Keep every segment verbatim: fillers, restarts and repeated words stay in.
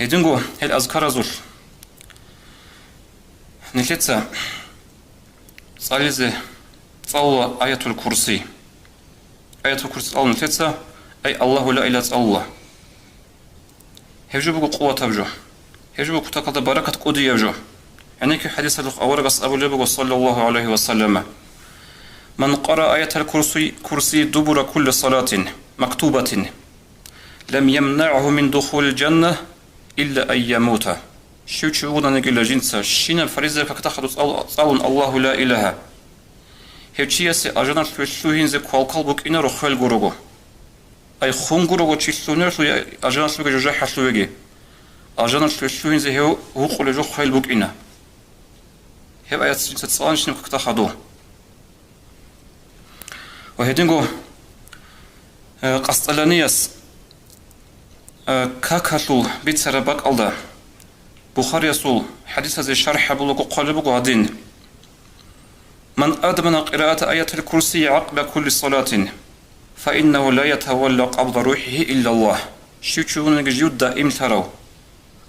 Гьединго гьел азкаразулъ нилъеца цӀализе цӀалула Аятул Курси. Аятул Курси цӀалун нилъеца, ай Аллагьу ла илагьа цӀалула. Гьеб жо буго къуватаб жо. Гьеб жо буго кутакалда баракат кӀудияб жо. ГӀенекке хӀадисалъухъ аварагас абулеб буго, саллаллагьу гӀалайгьи ва саллама: «Ман къараа аятал курси, курси дубура кулли салатин мактубатин, лам ямнагӀгьу мин духулил жанна илла ан ямута». Щив чи вугонаниги жинца щинаб фаризаяб какда хадуб цӀал-, цӀалун Аллагьу ла илагьа, гьев чиясе ажаналъуве лъугьинзе квалквал букӀинаро хвел гурого. Ай хун гурого чи лъугьунелъул я ажаналъувеги жужахӀалъувеги, ажаналъуве лъугьинзе гьев гьукъулев жо хвел букӀина. Гьеб аят жинца цӀаланщинаб какда хадуб. Ва гьединго, э, Къасцаланияс, э, какалъул бицараб бакӀалда Бухариясул хӀадисазе шархӀ гьабулаго хъвалеб буго гьадин: «Ман адмана къираата аятил курси гӀакъба кулли салатин, фа иннагьу ла ятавалла къабда рухӀигьи иллаллагь». Щив чи вугонаниги жив даимлъарав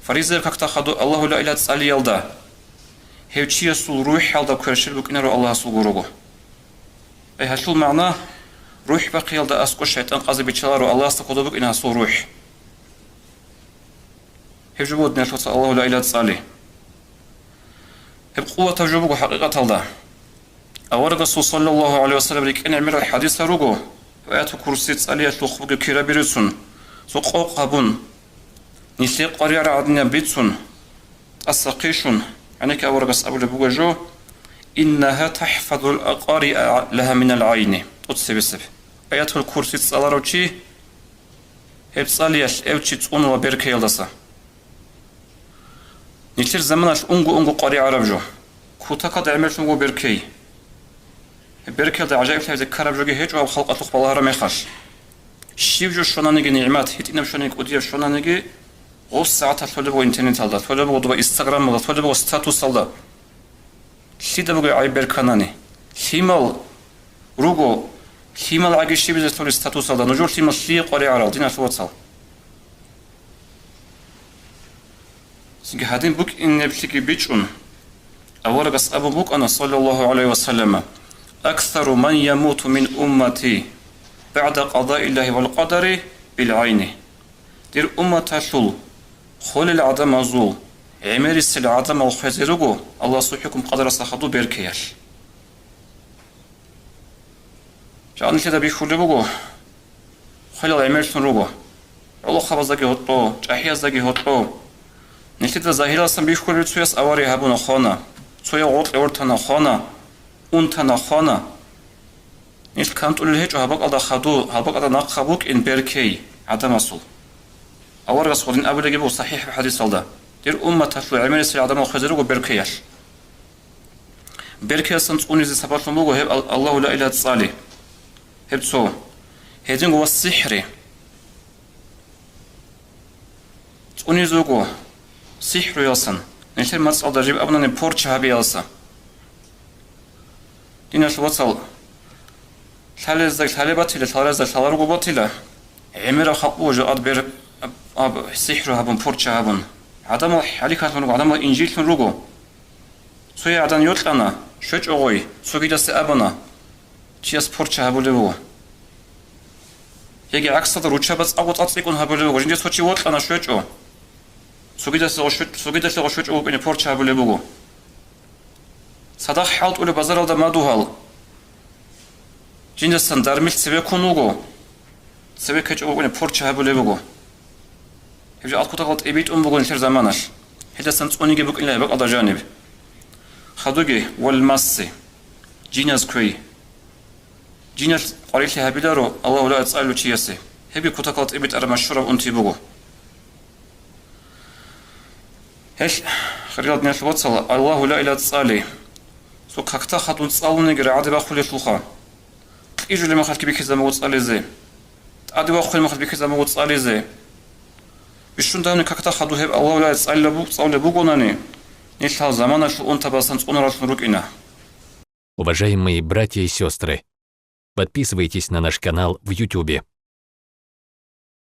фаризаяб какда хадуб Аллагьу ла илагьа цӀалиялда, гьев чиясул рухӀалда кверщел букӀинаро Аллагьасул гурого. Ай гьалъул магӀна: рухӀ бахъиялда аскӀо шайтӀан къазе биччаларо Аллагьасда кодоб букӀина гьасул рухӀ. Гьеб жо буго, диналъул вацал, Аллагьу ла илагьа цӀали. Гьеб къуватаб жо буго хӀакъикъаталда. Аварагасул, саллаллагьу гӀалайгьи ва саллам, рикӀкӀине гӀемерал хӀадисал руго, Аятул Курси цӀалиялъухъ бугеб кири бицун, цо къокъ гьабун, нилъее къваригӀараб гӀадинаб бицун, тӀаса хъишун, гӀенекке аварагас абулеб буго жо: «Иннагьа тахӀфазул къариа лагьа минал гӀайни», тӀоцебесеб. Аятул Курси цӀаларав чи, гьеб цӀалиялъ гьев чи цӀунула беркеялдаса. Нилъер заманалъ унго-унго къваригӀараб жо. Кутакалда гӀемерлъун вуго беркей. Беркеялда гӀажаиблъизе ккараб жоги гьечӀо гьаб халкъалъухъ балагьараб мехалъ. Щиб жо щвананиги нигӀмат, гьитӀинаб щваниги, кӀудияб щвананиги, гъоб сагӀаталъ лъолеб буго интернеталда, лъолеб буго доба инстаграмалда, лъолеб буго статусалда. Лъида буго гӀайиб берканани? Лъимал руго, лъимал гӀаги щибизе лъолеб статусалда, нужер лъимал лъие къваригӀарал, диналъул вацал? Цинги гьадин букӀинеблъиги бичӀчӀун, аварагас абун букӀана, саллаллагьу гӀалайгьи ва саллама: «Аксару ман ямуту мин уммати багӀда къадаиллагьи вал къадари билгӀайни». Дир умматалъул холел гӀадамазул гӀемерисел гӀадамал хвезе руго Аллагьасул хӀукму-къадарасда хадуб беркеялъ. Жагьанлъида бихьулеб буго, хвелал гӀемерлъун руго. ГӀолохъабаздаги гьоркьо, чӀахӀияздаги гьоркьо. Нилъеда загьиралсан бихьулеб: цояс авария гьабуна, хвана, цояв гъоркье вортана, хвана, унтана, хвана. Нилъ кантӀулел гьечӀо гьаб бакӀалда хадуб, гьаб бакӀалда нахъа букӀин беркей гӀадамасул. Аварагас гьадин абулебги буго сахӀихӀаб хӀадисалда: «Дир умматалъул гӀемерисел гӀадамал хвезе руго беркеялъ». Беркеялдасан цӀунизе сабаблъун буго гьеб Ал-, Аллагьу ла илагьа цӀали. Гьеб цо. Гьединго ва сихӀри. ЦӀунизе вуго сихӀруялдасан, нилъер мацӀалда жиб абунани порча гьабиялдаса. Диналъул вацал, лъалезда лъалеб батила, лъаларезда лъаларого батила, гӀемерал халкъ буго жо ад бер-, аб-, аб-, сихӀру гьабун, порча гьабун. ГӀадамал хӀалихьалъун руго, гӀадамал инжитлъун руго. Цояв гӀадан йокьана, щвечӀо гъой, цогидасе абуна, чияс порча гьабулеб буго. Яги гӀаксалда руччаба цӀакъго цӀацӀикӀун гьабулеб буго, жинде цо чи вокьана, щвечӀо. Цогидасего щве-, цогидалъего щвечӀо вукӀине порча гьабулеб буго. Цадахъ хӀалтӀулеб базаралда мадугьал. Жиндасан дармил цеве ккун вуго, цеве ккечӀо вукӀине порча гьабулеб буго. Гьеб жо алкутакъал тӀибитӀун буго нилъер заманалъ. Гьелдасан цӀуниги букӀинилан гьеб бакӀалда жаниб. Хадуги, вал масси, жиназ кквей. Жиналъ къварилъи гьабиларо Аллагьу ла цӀалулев чиясе. Гьебги кутакалда тӀибитӀараб машгьураб унти буго. Гьелъ, хириял диналъул вацал, Аллагьу ла илагьа цӀали, цо какда хадуб цӀалуниги рагӀаде бахулелъулха. Кьижулеб мехалъги бихьизабуго цӀализе. ТӀаде вахъулеб мехалъ бихьизабуго цӀализе. Бищун дагьабни какда хадуб гьеб Аллагьу ла илагьа цӀалулеб бугонани, нилъ гьал заманалъул унтабаздасан цӀунараллъун рукӀина. Уважаемые братья и сестры, подписывайтесь на наш канал в Ютубе.